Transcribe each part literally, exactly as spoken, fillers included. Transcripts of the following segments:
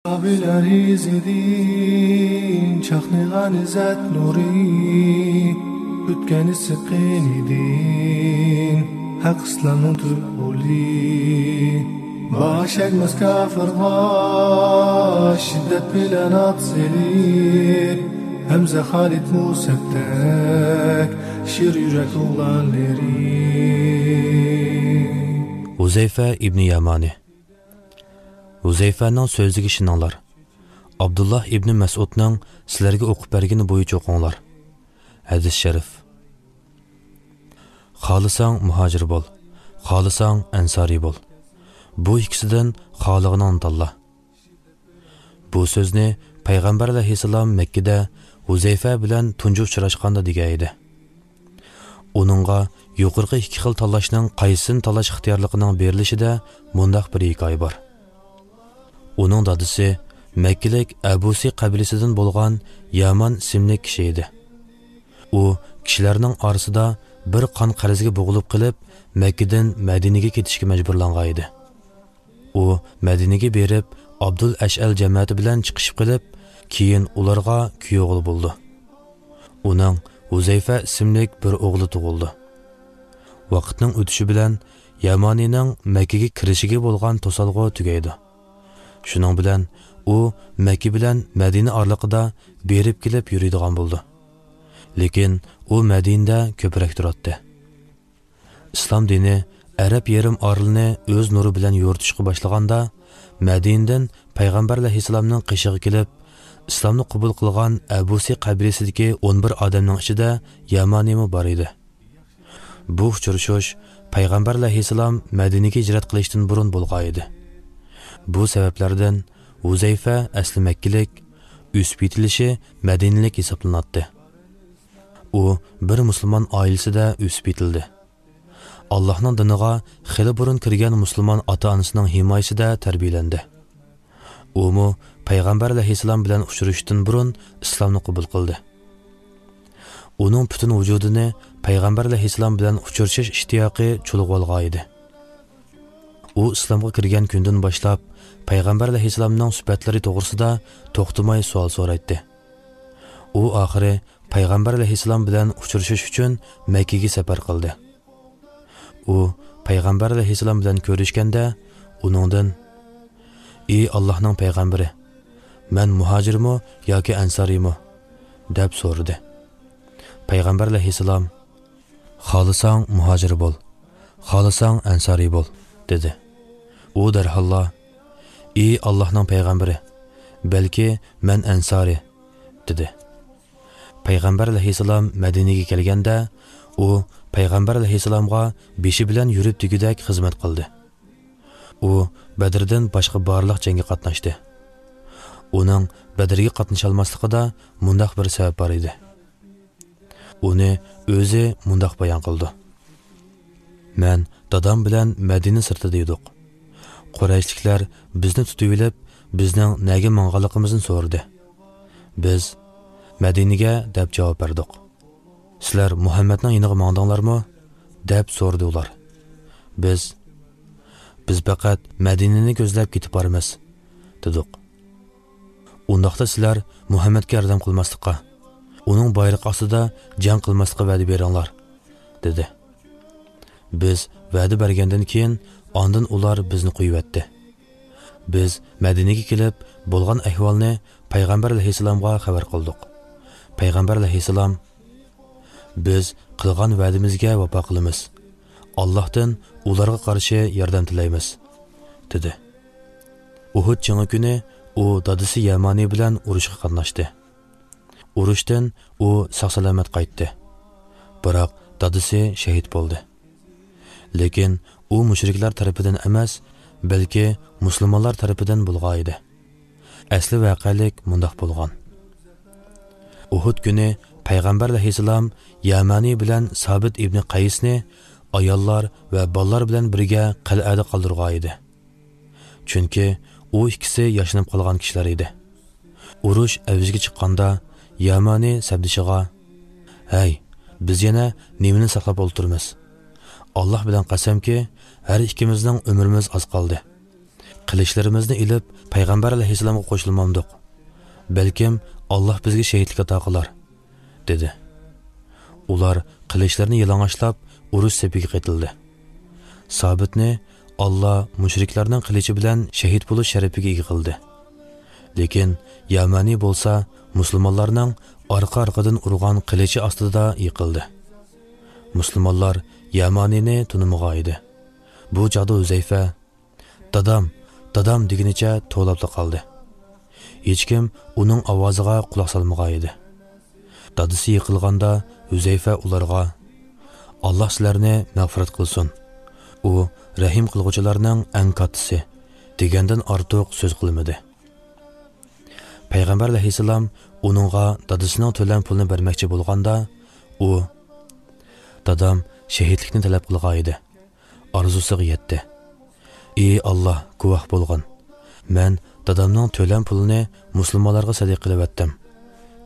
Sahabeler izidin çaknıgan izzet nuri, ötken ısı qeniydin, Haq İslamnıñ tüp uli. Baş egmez kafirğa şiddet bilen at selip, Hemze, Halid, Musebdek şir yürek oğlanları. Huzeyfe İbni Yamani. Huzeyfe'niñ sözüge işiniñlar. Abdullah ibni Mas'udnıñ sizlerge oqup bergeni boyıca oquñlar. Hadis sharif. Xalısañ muhacir bol, xalısañ ansariy bol. Bu ikkisidan xalığıñnı tanla. Bu sözni Peyğamber alayhisselam Mekkede Huzeyfe bilen tuncu uçraşqanda degen edi. ئۇنىڭغا يۇقىرىقى ئىككى خىل تاللاشنىڭ قايسىسىنى تاللاش ئىختىيارلىقىنىڭ بېرىلىشىدە مۇنداق بىر ھېكايە بار. ئۇنىڭ دادىسى مەككىلىك ئەبۇسى قەبىلىسىدىن بولغان يامان ئىسىملىك كىشى ئىدى. ئۇ كىشىلەرنىڭ ئارىسىدا بىر قان قەرزگە بوغۇلۇپ قېلىپ، مەككىدىن مەدىنىگە كېتىشكە مەجبۇرلانغان ئىدى. ئۇ مەدىنىگە بېرىپ، ئابدۇل ئەشئەل جەمەتى بىلەن چىقىشىپ قېلىپ، كېيىن ئۇلارغا كۈيئوغۇل بولىدۇ. ئۇنىڭ ھۇزەيفە ئىسىملىك بىر ئوغلى تۇغۇلدى. ۋاقىتنىڭ ئۆتۈشى بىلەن يامانىنىڭ مەككىگە كىرىشىگە بولغان توسالغۇ تۈگەيدۇ. شۇنىڭ بىلەن ئۇ مەككە بىلەن مەدىنە ئارىلىقىدا بېرىپ كېلىپ يۈرىدىغان بولىدۇ. لېكىن ئۇ مەدىنىدە كۆپرەك تۇراتتى. ئىسلام دىنى ئەرەب يېرىم ئارىلىنى ئۆز نۇرى بىلەن يورۇتۇشقا باشلىغاندا، مەدىنىدىن پەيغەمبەر ئەلەيھىسسالامنىڭ قېشىغا كېلىپ، ئىسلامنى قوبۇل قىلغان ئەبۇسى قەبىلىسىدىكى ئون بىر ئادەمنىڭ ئىچىدە يامانىمۇ بار ئىدى. بۇ ئۇچرىشىش پەيغەمبەر ئەلەيھىسسالام مەدىنىگە ھىجرەت قىلىشتىن بۇرۇن بولغان ئىدى. بۇ سەۋەبلەردىن ھۇزەيفە ئەسلى مەككىلىك، ئۆسۈپ يېتىلىشى مەدىنىلىك ھېسابلىناتتى. ئۇ بىر مۇسۇلمان ئائىلىسىدە ئۆسۈپ يېتىلدى. ئاللاھنىڭ دىنىغا خېلى بۇرۇن كىرگەن مۇسۇلمان ئاتا-ئانىسىنىڭ ھىمايىسىدە تەربىيىلەندى. ئۇمۇ پەيغەمبەر ئەلەيھىسسالام بىلەن ئۇچرىشىشتىن بۇرۇن ئىسلامنى قوبۇل قىلدى. ئۇنىڭ پۈتۈن ۋۇجۇدىنى پەيغەمبەر ئەلەيھىسسالام بىلەن ئۇچرىشىش ئىشتىياقى چۇلغىۋالغانىدى. ئۇ ئىسلامغا كىرگەن كۈندىن باشلاپ پەيغەمبەر ئەلەيھىسسالامنىڭ سۈپەتلىرى توغرىسىدا توختىماي سوئال سورايتتى. ئۇ ئاخىرى پەيغەمبەر ئەلەيھىسسالام بىلەن ئۇچرىشىش ئۈچۈن مەككىگە سەپەر قىلدى. ئۇ پەيغەمبەر ئەلەيھىسسالام بىلەن كۆرۈشكەندە، ئۇنىڭدىن، «ئى ئاللاھنىڭ پەيغەمبىرى، مەن مۇھاجىرمۇ ياكى ئەنسارىيمۇ؟» دەپ سورىدى. پەيغەمبەر ئەلەيھىسسالام، «خالىساڭ مۇھاجىر بول، خالىساڭ ئەنسارىي بول» دېدى. ئۇ دەرھاللا، «ئى ئاللاھنىڭ پەيغەمبىرى، بەلكى مەن ئەنسارىي» دېدى. پەيغەمبەر ئەلەيھىسسالام مەدىنىگە كەلگەندە، ئۇ پەيغەمبەر ئەلەيھىسسالامغا بېشى بىلەن يۈرۈپ دېگۈدەك خىزمەت قىلدى. ئۇ بەدردىن باشقا بارلىق جەڭگە قاتناشتى. ئۇنىڭ بەدرگە قاتنىشالماسلىقىدا مۇنداق بىر سەۋەب بار ئىدى. ئۇنى ئۆزى مۇنداق بايان قىلىدۇ: «مەن دادام بىلەن مەدىنە سىرتىدا ئىدۇق. قۇرەيشلىكلەر بىزنى تۇتۇۋېلىپ، بىزنىڭ نەگە ماڭغانلىقىمىزنى سورىدى. بىز، مەدىنىگە دەپ جاۋاب بەردۇق. سىلەر مۇھەممەدنىڭ يېنىغا ماڭدىڭلارمۇ؟ دەپ سورىدى ئۇلار. بىز، بىز پەقەت مەدىنىنى كۆزلەپ كېتىپ بارىمىز، دېدۇق. ئۇنداقتا سىلەر مۇھەممەدكە ياردەم قىلماسلىققا، ئۇنىڭ بايرىقى ئاستىدا جەڭ قىلماسلىققا ۋەدە بېرىڭلار، دېدى. بىز ۋەدە بەرگەندىن كېيىن، ئاندىن ئۇلار بىزنى قويۇۋەتتى. بىز مەدىنىگە كېلىپ، بولغان ئەھۋالنى پەيغەمبەر ئەلەيھىسسالامغا خەۋەر قىلدۇق. پەيغەمبەر ئەلەيھىسسالام، بىز قىلغان ۋەدىمىزگە ۋاپا قىلىمىز. ئاللاھتىن ئۇلارغا قارشى ياردەم تىلەيمىز، دېدى. ئۇھۇد جېڭى كۈنى ئۇ دادىسى يەمانى بىلەن ئۇرۇشقا قاتناشتى. ئۇرۇشتىن ئۇ ساق-سالامەت قايتتى. بىراق دادىسى شېھىت بولدى. لېكىن ئۇ مۇشرىكلار تەرىپىدىن ئەمەس، بەلكى مۇسۇلمانلار تەرىپىدىن بولغان ئىدى. ئەسلى ۋەقەلىك مۇنداق بولغان. ئۇھۇد كۈنى پەيغەمبەر ئەلەيھىسسالام يەمانى بىلەن سابىت ئىبنى قەيسنى ئاياللار ۋە بالىلار بىلەن بىرگە قەلئەدە قالدۇرغان ئىدى. چۈنكى ئۇ ئىككىسى ياشىنىپ قالغان كىشىلەر ئىدى. ئۇرۇش ئەۋجىگە چىققاندا، يامانى سەپدىشىغا، «ھەي، بىز يەنە نېمىنى ساقلاپ ئولتۇرىمىز؟ ئاللاھ بىلەن قەسەمكى، ھەر ئىككىمىزنىڭ ئۆمرىمىز ئاز قالدى. قىلىچلىرىمىزنى ئېلىپ، پەيغەمبەر ئەلەيھىسسالامغا قوشۇلمامدۇق؟ بەلكىم ئاللاھ بىزگە شېھىتلىك ئاتا قىلار، دېدى. ئۇلار قىلىچلىرىنى يالىڭاچلاپ، ئۇرۇش سېپىگە قېتىلدى. سابىتنى ئاللاھ مۇشرىكلارنىڭ قىلىچى بىلەن شېھىت بولۇش شەرىپىگە ئىگە قىلدى. لېكىن يامانى بولسا مۇسۇلمانلارنىڭ ئارقا-ئارقىدىن ئۇرغان قىلىچى ئاستىدا يىقىلدى. مۇسۇلمانلار يامانىنى تونۇمىغان ئىدى. بۇ چاغدا ھۈزەيفە، «دادام، دادام» دېگىنىچە توۋلاپلا قالدى. ھېچكىم ئۇنىڭ ئاۋازىغا قۇلاق سالمىغان ئىدى. دادىسى يىقىلغاندا ھۈزەيفە ئۇلارغا، «ئاللاھ سىلەرنى مەغپىرەت قىلسۇن. ئۇ رەھىم قىلغۇچىلارنىڭ ئەڭ كاتتىسى» دېگەندىن ئارتۇق سۆز قىلمىدى. پەيغەمبەر ئەلەيھىسسالام ئۇنىڭغا دادىسىنىڭ تۆلەم پۇلىنى بەرمەكچى بولغاندا، ئۇ، «دادام شېھىتلىكنى تەلەپ قىلغان ئىدى. ئارزۇسىغا يەتتى. ئى ئاللاھ، گۇۋاھ بولغىن. مەن دادامنىڭ تۆلەم پۇلىنى مۇسۇلمانلارغا سەدىقە قىلىۋەتتىم»،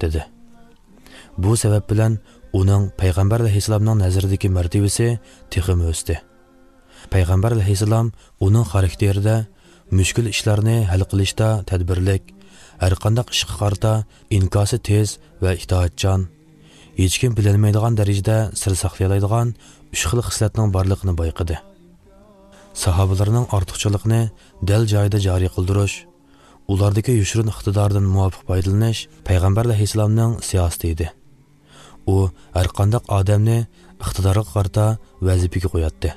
دېدى. بۇ سەۋەب بىلەن ئۇنىڭ پەيغەمبەر ئەلەيھىسسالامنىڭ نەزىرىدىكى مەرتىۋىسى تېخىمۇ ئۆستى. پەيغەمبەر ئەلەيھىسسالام ئۇنىڭ خاراكتېرىدە مۈشكۈل ئىشلارنى ھەل قىلىشتا تەدبىرلىك، ھەرقانداق ئىشقا قارىتا ئىنكاسى تېز ۋە ئىتائەتچان، ھېچكىم بىلەلمەيدىغان دەرىجىدە سىر ساقلىيالايدىغان ئۈچ خىل خىسلەتنىڭ بارلىقىنى بايقىدى. ساھابىلىرىنىڭ ئارتۇقچىلىقىنى دەل جايىدا جارى قىلدۇرۇش، ئۇلاردىكى يوشۇرۇن ئىقتىداردىن مۇۋاپىق پايدىلىنىش پەيغەمبەر ئەلەيھىسسالامنىڭ سىياسىتى ئىدى. ئۇ ھەرقانداق ئادەمنى ئىقتىدارغا قارىتا ۋەزىپىگە قوياتتى.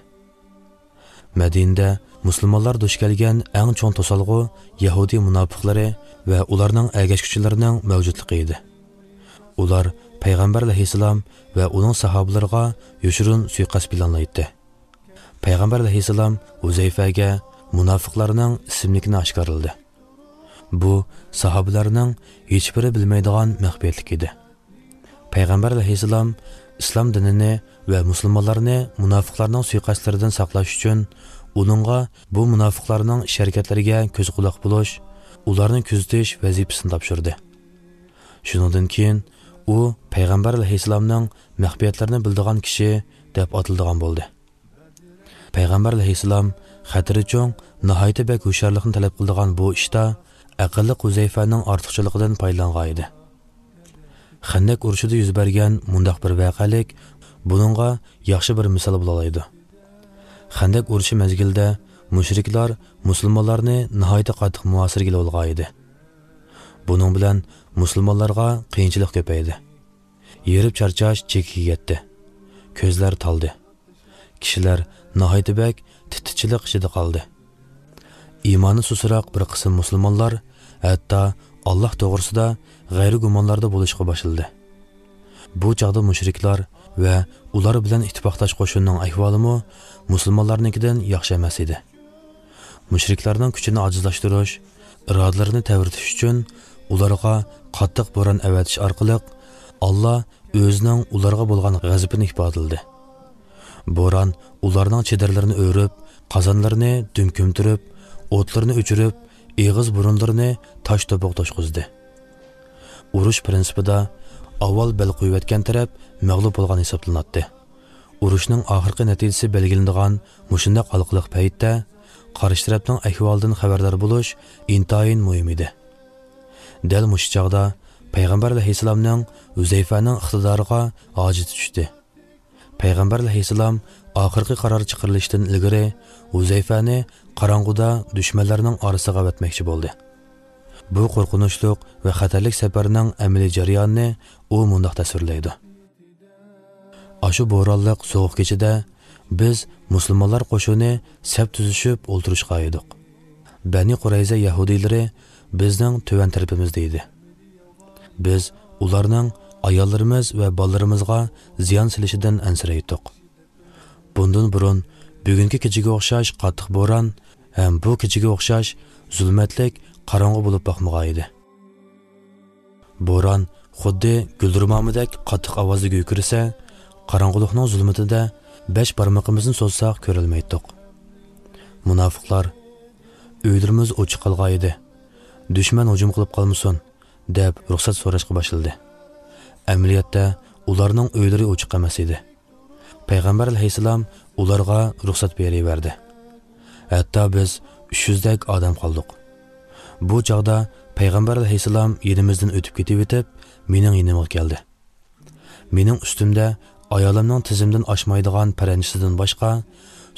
مەدىنىدە مۇسۇلمانلار دۇچ كەلگەن ئەڭ چوڭ توسالغۇ يەھۇدىي مۇناپىقلىرى ۋە ئۇلارنىڭ ئەگەشكۈچىلىرىنىڭ مەۋجۇتلۇقى ئىدى. ئۇلار پەيغەمبەر ئەلەيھىسسالام ۋە ئۇنىڭ ساھابىلىرىغا يوشۇرۇن سۇيىقەست پىلانلايتتى. پەيغەمبەر ئەلەيھىسسالام ھۇزەيفەگە مۇناپىقلارنىڭ ئىسىملىكىنى ئاشكارىلىدى. بۇ ساھابىلەرنىڭ ھېچبىرى بىلمەيدىغان مەخپىيەتلىك ئىدى. پەيغەمبەر ئەلەيھىسسالام ئىسلام دىنىنى ۋە مۇسۇلمانلارنى مۇناپىقلارنىڭ سۇيىقەستلىرىدىن ساقلاش ئۈچۈن، ئۇنىڭغا بۇ مۇناپىقلارنىڭ ئىش-ھەرىكەتلىرىگە كۆز-قۇلاق بولۇش، ئۇلارنى كۆزىتىش ۋەزىپىسىنى تاپشۇردى. شۇنىڭدىن كېيىن ئۇ پەيغەمبەر ئەلەيھىسسالامنىڭ مەخپىيەتلىرىنى بىلىدىغان كىشى دەپ ئاتىلىدىغان بولدى. پەيغەمبەر ئەلەيھىسسالام خەتىرى چوڭ، ناھايىتى بەك ھوشيارلىقنى تەلەپ قىلىدىغان بۇ ئىشتا ئەقىللىق ھۇزەيفەنىڭ ئارتۇقچىلىقىدىن پايدىلانغان ئىدى. خەندەك ئۇرۇشىدا يۈز بەرگەن مۇنداق بىر ۋەقەلىك بۇنىڭغا ياخشى بىر مىسال بولالايدۇ. خەندەك ئۇرۇشى مەزگىلىدە مۇشرىكلار مۇسۇلمانلارنى ناھايىتى قاتتىق مۇھاسىرىگە ئېلىۋالغان ئىدى. بۇنىڭ بىلەن مۇسۇلمانلارغا قىيىنچىلىق كۆپەيدى. ھېرىپ چارچاش چېكىگە يەتتى. كۆزلەر تالدى. كىشىلەر ناھايىتى بەك تىتىچىلىق ئىچىدە قالدى. ئىمانى سۇسراق بىر قىسىم مۇسۇلمانلار ھەتتا ئاللاھ توغرىسىدا غەيرىي گۇمانلاردا بولۇشقا باشلىدى. بۇ چاغدا مۇشرىكلار ۋە ئۇلار بىلەن ئىتتىپاقداش قوشۇننىڭ ئەھۋالىمۇ مۇسۇلمانلارنىڭكىدىن ياخشى ئەمەس ئىدى. مۇشرىكلارنىڭ كۈچىنى ئاجىزلاشتۇرۇش، ئىرادىلىرىنى تەۋرىتىش ئۈچۈن ئۇلارغا قاتتىق بوران ئەۋەتىش ئارقىلىق، ئاللاھ ئۆزىنىڭ ئۇلارغا بولغان غەزىپىنى ئىپادىلىدى. بوران ئۇلارنىڭ چېدىرلىرىنى ئۆرۈپ، قازانلىرىنى دۈم كۆمتۈرۈپ، ئوتلىرىنى ئۆچۈرۈپ، ئېغىز بۇرۇنلىرىنى تاش توپىغا توشقۇزدى. ئۇرۇش پىرىنسىپىدا ئاۋۋال بەل قويۇۋەتكەن تەرەپ مەغلۇپ بولغان ھېسابلىناتتى. ئۇرۇشنىڭ ئاخىرقى نەتىجىسى بەلگىلىنىدىغان مۇشۇنداق ھالقىلىق پەيتتە قارشى تەرەپنىڭ ئەھۋالىدىن خەۋەردار بولۇش ئىنتايىن مۇھىم ئىدى. دەل مۇشۇ چاغدا پەيغەمبەر ئەلەيھىسسالامنىڭ ھۇزەيفەنىڭ ئىقتىدارىغا ھاجىتى چۈشتى. پەيغەمبەر ئەلەيھىسسالام ئاخىرقى قارار چىقىرىلىشتىن ئىلگىرى ھۇزەيفەنى قاراڭغۇدا دۈشمەنلەرنىڭ ئارىسىغا ئەۋەتمەكچى بولدى. بۇ قورقۇنچلۇق ۋە خەتەرلىك سەپەرنىڭ ئەمەلىي جەريانىنى ئۇ مۇنداق تەسۋىرلەيدۇ. ئاشۇ بورانلىق سوغۇق كېچىدە بىز مۇسۇلمانلار قوشۇنى سەپ تۈزۈشۈپ ئولتۇرۇشقان ئىدۇق. بەنى قۇرەيزە يەھۇدىيلىرى بىزنىڭ تۆۋەن تەرىپىمىزدە ئىدى. بىز ئۇلارنىڭ ئاياللىرىمىز ۋە بالىلىرىمىزغا زىيان سېلىشىدىن ئەنسىرەيتتۇق. بۇندىن بۇرۇن بۈگۈنكى كېچىگە ئوخشاش قاتتىق بوران ھەم بۇ كېچىگە ئوخشاش زۇلمەتلىك قاراڭغۇ بولۇپ باقمىغان ئىدى. بوران خۇددى گۈلدۈرمامىدەك قاتتىق ئاۋازدا گۈركىرىسە، قاراڭغۇلۇقنىڭ زۇلمىتىدە بەش بارمىقىمىزنى سوزساق كۆرەلمەيتتۇق. مۇناپىقلار، «ئۆيلىرىمىز ئوچۇق قالغان ئىدى. دۈشمەن ھۇجۇم قىلىپ قالمىسۇن» دەپ رۇخسەت سوراشقا باشلىدى. ئەمەلىيەتتە ئۇلارنىڭ ئۆيلىرى ئوچۇق ئەمەس ئىدى. پەيغەمبەر ئەلەيھىسسالام ئۇلارغا رۇخسەت بېرىۋەردى. ھەتتا بىز ئۈچ يۈزدەك ئادەم قالدۇق. بۇ چاغدا پەيغەمبەر ئەلەيھىسسالام يېنىمىزدىن ئۆتۈپ كېتىۋېتىپ، مېنىڭ يېنىمغا كەلدى. مېنىڭ ئۈستۈمدە ئايالىمنىڭ تىزىمدىن ئاشمايدىغان پەرەنچىسىدىن باشقا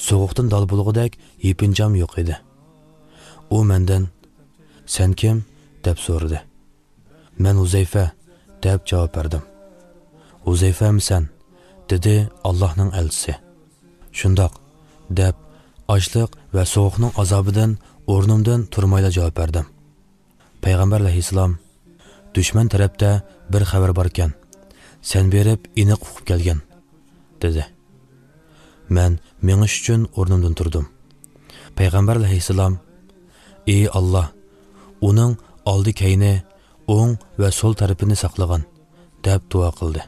سوغۇقتىن دال بولغۇدەك يېپىنچام يوق ئىدى. ئۇ مەندىن، «سەن كىم؟» دەپ سورىدى. «مەن ھۇزەيفە» دەپ جاۋاب بەردىم. «ھۇزەيفەمسەن؟» دېدى ئاللاھنىڭ ئەلچىسى. «شۇنداق» دەپ، ئاچلىق ۋە سوغۇقنىڭ ئازابىدىن ئورنۇمدىن تۇرمايلا جاۋاب بەردىم. پەيغەمبەر ئەلەيھىسسالام، «دۈشمەن تەرەپتە بىر خەۋەر باركەن، سەن بېرىپ ئېنىق ئۇقۇپ كەلگىن» دېدى. مەن مېڭىش ئۈچۈن ئورنۇمدىن تۇردۇم. پەيغەمبەر ئەلەيھىسسالام، «ئى ئاللا، ئۇنىڭ ئالدى-كەينى، ئوڭ ۋە سول تەرىپىنى ساقلىغىن» دەپ دۇئا قىلدى.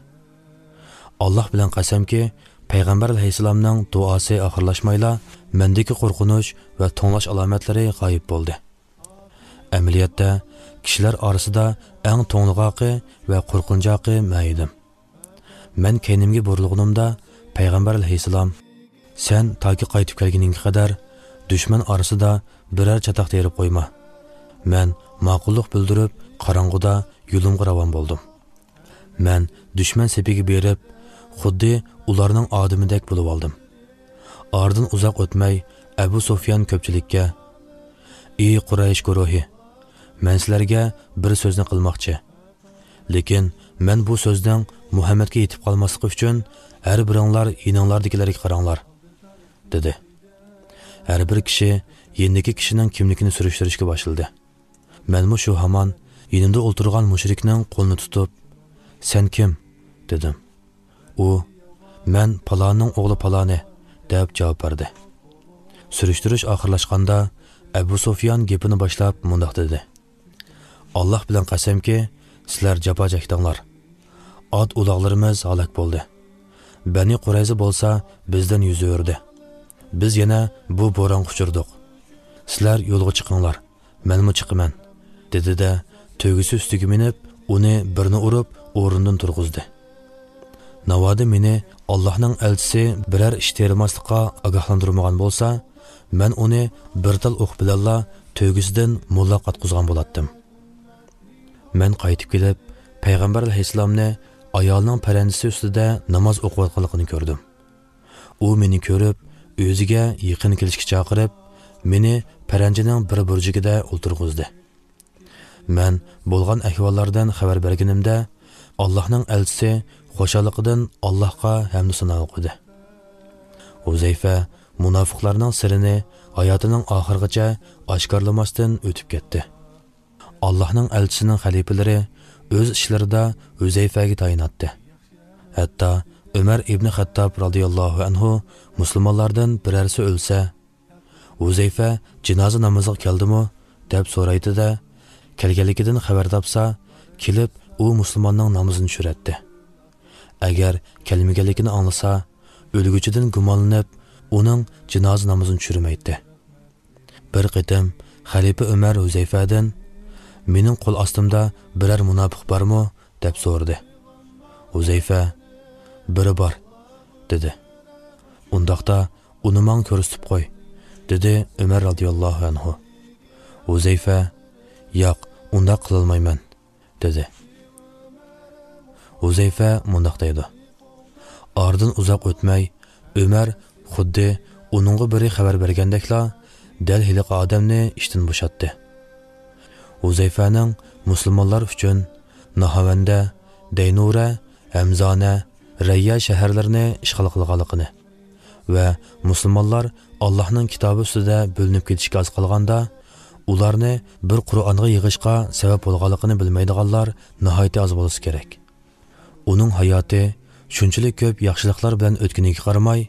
ئاللا بىلەن قەسەمكى، پەيغەمبەر ئەلەيھىسسالامنىڭ دۇئاسى ئاخىرلاشمايلا، مەندىكى قورقۇنچ ۋە توڭلاش ئالامەتلىرى غايىب بولدى. ئەمەلىيەتتە، كىشىلەر ئارىسىدا ئەڭ توڭلىغاقى ۋە قورقۇنچاقى مەن ئىدىم. مەن كەينىمگە بۇرۇلغىنىمدا، پەيغەمبەر ئەلەيھىسسالام، «سەن تاكى قايتىپ كەلگىنىڭگە قەدەر دۈشمەن ئارىسىدا بىرەر چاتاق تېرىپ قويما.» مەن ماقۇللۇق بىلدۈرۈپ، قاراڭغۇدا يولۇمغا راۋان بولدۇم. مەن دۈشمەن سېپىگە بېرىپ، خۇددى ئۇلارنىڭ ئادىمىدەك بولۇۋالدىم. ئارىدىن ئۇزاق ئۆتمەي، ئەبۇ سۇفيان كۆپچىلىككە، «ئى قۇرەيش گۇرۇھى، مەن سىلەرگە بىر سۆزنى قىلماقچى. لېكىن مەن بۇ سۆزنىڭ مۇھەممەدكە يېتىپ قالماسلىقى ئۈچۈن، ھەر بىرىڭلار يېنىڭلاردىكىلەرگە قاراڭلار» دېدى. ھەر بىر كىشى يېنىدىكى كىشىنىڭ كىملىكىنى سۈرۈشتۈرۈشكە باشلىدى. مەنمۇ شۇ ھامان يېنىمدا ئولتۇرغان مۇشرىكنىڭ قولىنى تۇتۇپ، «سەن كىم؟» دېدىم. ئۇ، «مەن پالاننىڭ ئوغلى پالانى» دەپ جاۋاب بەردى. سۈرۈشتۈرۈش ئاخىرلاشقاندا، ئەبۇ سۇفيان گېپىنى باشلاپ مۇنداق دېدى: «ئاللا بىلەن قەسەمكى، سىلەر جاپا چەكتىڭلار. ئات ئۇلاغلىرىمىز ھالاك بولدى. بەنى قۇرەيزە بولسا بىزدىن يۈز ئۆرۈدى. بىز يەنە بۇ بورانغا ئۇچرىدۇق. سىلەر يولغا چىقىڭلار، مەنمۇ چىقىمەن» دېدى-دە، تۆگىسى ئۈستىگە مىنىپ، ئۇنى بىرنى ئۇرۇپ، ئورنىدىن تۇرغۇزدى. ناۋادا مېنى ئاللاھنىڭ ئەلچىسى بىرەر ئىش تېرىماسلىققا ئاگاھلاندۇرمىغان بولسا، مەن ئۇنى بىر تال ئوق بىلەنلا تۆگىسىدىن موللاق ئاتقۇزغان بولاتتىم. مەن قايتىپ كېلىپ، پەيغەمبەر ئەلەيھىسسالامنى ئايالىنىڭ پەرەنچىسى ئۈستىدە ناماز ئوقۇۋاتقانلىقىنى كۆردۈم. ئۇ مېنى كۆرۈپ، ئۆزىگە يېقىن كېلىشكە چاقىرىپ، مېنى پەرەنچىنىڭ بىر بۇرجىكىدە ئولتۇرغۇزدى. مەن بولغان ئەھۋاللاردىن خەۋەر بەرگىنىمدە، ئاللاھنىڭ ئەلچىسى خۇشاللىقىدىن ئاللاھقا ھەمدۇ سانا ئوقۇدى. ھۇزەيفە مۇناپىقلارنىڭ سىرىنى ھاياتىنىڭ ئاخىرىغىچە ئاشكارىلىماستىن ئۆتۈپ كەتتى. ئاللاھنىڭ ئەلچىسىنىڭ خەلىپىلىرى ئۆز ئىشلىرىدا ھۇزەيفەگە تايىناتتى. ھەتتا ئۆمەر ئىبنى خەتتاب رازىياللاھۇ ئەنھۇ مۇسۇلمانلاردىن بىرەرسى ئۆلسە، «ھۇزەيفە جىنازا نامىزىغا كەلدىمۇ؟» دەپ سورايتتى-دە، كەلگەنلىكىدىن خەۋەر تاپسا، كېلىپ ئۇ مۇسۇلماننىڭ نامىزىنى چۈشۈرەتتى. ئەگەر كەلمىگەنلىكىنى ئاڭلىسا، ئۆلگۈچىدىن گۇمانلىنىپ، ئۇنىڭ جىنازا نامىزىنى چۈشۈرمەيتتى. بىر قېتىم خەلىپە ئۆمەر ھۇزەيفەدىن، «مېنىڭ قول ئاستىمدا بىرەر مۇناپىق بارمۇ؟» دەپ سورىدى. ھۇزەيفە، «بىرى بار» دېدى. «ئۇنداقتا ئۇنى ماڭا كۆرسىتىپ قوي» دېدى ئۆمەر رازىياللاھۇ ئەنھۇ. ھۇزەيفە، «ياق، ئۇنداق قىلالمايمەن» دېدى. ھۇزەيفە مۇنداق دەيدۇ: ئارىدىن ئۇزاق ئۆتمەي، ئۆمەر خۇددى ئۇنىڭغا بىرى خەۋەر بەرگەندەكلا، دەل ھېلىقى ئادەمنى ئىشتىن بوشاتتى. ھۇزەيفەنىڭ مۇسۇلمانلار ئۈچۈن ناھاۋەندە، دەينۇرە، ھەمزانە، رەييا شەھەرلىرىنى ئىشغال قىلغانلىقىنى ۋە مۇسۇلمانلار ئاللاھنىڭ كىتابى ئۈستىدە بۆلۈنۈپ كېتىشكە ئاز قالغاندا، ئۇلارنى بىر قۇرئانغا يىغىشقا سەۋەب بولغانلىقىنى بىلمەيدىغانلار ناھايىتى ئاز بولسا كېرەك. ئۇنىڭ ھاياتى شۇنچىلىك كۆپ ياخشىلىقلار بىلەن ئۆتكىنىگە قارىماي،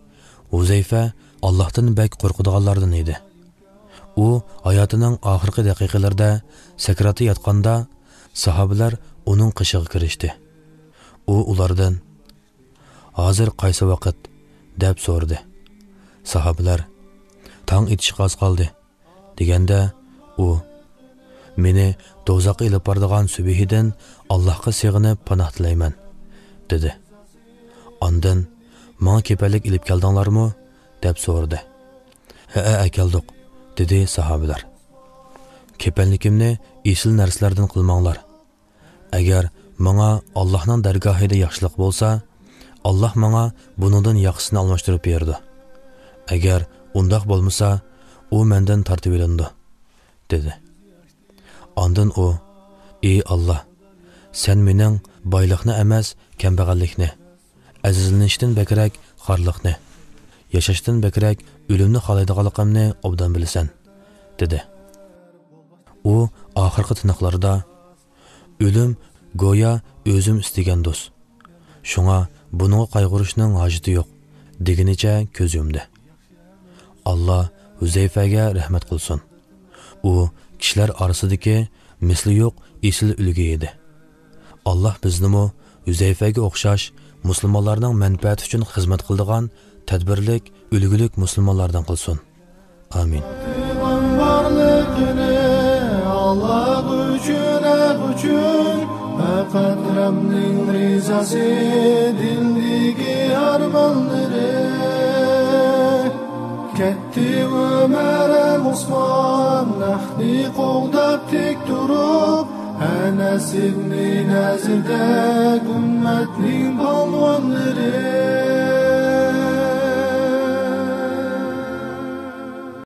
ھۇزەيفە ئاللاھتىن بەك قورقىدىغانلاردىن ئىدى. ئۇ ھاياتىنىڭ ئاخىرقى دەقىقىلىرىدە سەكراتتا ياتقاندا، ساھابىلەر ئۇنىڭ قېشىغا كىرىشتى. ئۇ ئۇلاردىن، «ھازىر قايسى ۋاقىت؟» دەپ سورىدى. ساھابىلەر، «تاڭ ئېتىشقا ئاز قالدى» دېگەندە، ئۇ، «مېنى دوزاخقا ئېلىپ بارىدىغان سۈبھىدىن ئاللاھقا سېغىنىپ پاناھ تىلەيمەن» دېدى. ئاندىن، «ماڭا كېپەنلىك ئېلىپ كەلدىڭلارمۇ؟» دەپ سورىدى. «ھەئە، ئەكەلدۇق» دېدى ساھابىلەر. كېپەنلىكىمنى ئېسىل نەرسىلەردىن قىلماڭلار. ئەگەر ماڭا ئاللاھنىڭ دەرگاھىدا ياخشىلىق بولسا، ئاللاھ ماڭا بۇنىڭدىن ياخشىسىنى ئالماشتۇرۇپ بېرىدۇ. ئەگەر ئۇنداق بولمىسا، ئۇ مەندىن تارتىۋېلىنىدۇ، دېدى. ئاندىن ئۇ، ئى ئاللاھ، سەن مېنىڭ بايلىقنى ئەمەس، كەمبەغەللىكنى، ئەزىزلىنىشتىن بەكرەك خارلىقنى، ياشاشتىن بەكرەك ئۆلۈمنى خالايدىغانلىقىمنى ئوبدان بىلىسەن، دېدى. ئۇ ئاخىرقى تىنىقلىرىدا، ئۆلۈم گويا ئۆزۈم ئىستىگەن دوست. شۇڭا بۇنىڭغا قايغۇرۇشنىڭ ھاجىتى يوق، دېگىنىچە كۆز يۇمدى. ئاللا ھۈزەيفەگە رەھمەت قىلسۇن. ئۇ كىشىلەر ئارىسىدىكى مىسلى يوق ئېسىل ئۈلگە ئىدى. ئاللا بىزنىمۇ ھۈزەيفەگە ئوخشاش مۇسۇلمانلارنىڭ مەنپەئەتى ئۈچۈن خىزمەت قىلىدىغان تەدبىرلىك، ئۈلگىلىك مۇسۇلمانلاردىن قىلسۇن. ئامىن. پەرۋەردىگارىم بارلىقىنى، ئاللا ئۈچۈن، ھەق ئۈچۈن، پەقەت رەبنىڭ رىزاسى، دىلدىكى ئارمانلىرى. كەتتى ئۆمەر ھەم ئوسمان، ھەقنى قوغداپ تىك تۇرۇپ، ئەنەس ئىبنى نەزىردەك ئۈممەتنىڭ پالۋانلىرى.